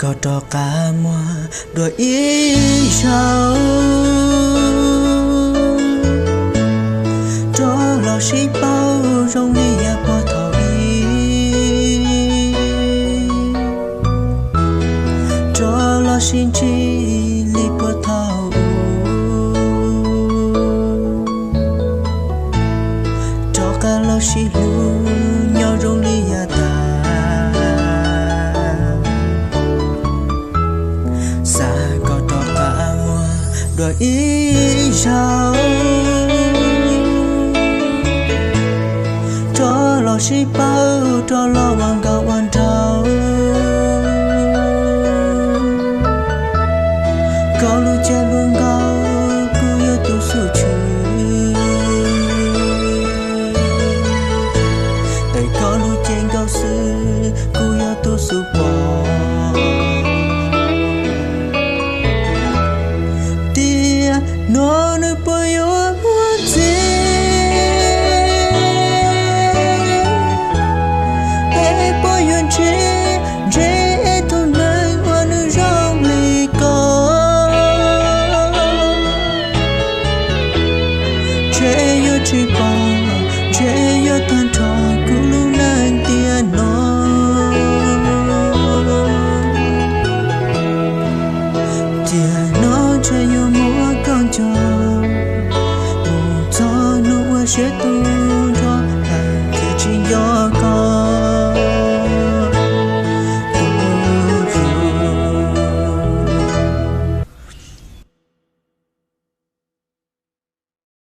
Koj rov qab muag dua ib zaug, rov los sib paub zoo li yav puag thaum ub, rov los sib ntsib li puag thaum ub, rov qab los sib hlub nyob zoo li yav tas. Xav kom rov qab muag dua ib zaug, rov los sib paub, rov los ua nkauj ua nraug. Koj lub caij hluas nkauj kuj yog tus xub tshwm, es koj lub caij nkauj xwb kuj yog tus xub pom. Tiam no nws puas yuav muaj tseeb, es puas yuav ntsib ntse tus neeg uas nws zoo li koj? Ntshe yuav tsis pom, ntshe yuav tag nrho kuv lub neej tiam no. Tiam no ntshe yuav muab koj nco mus txog hnub uas siab tuag.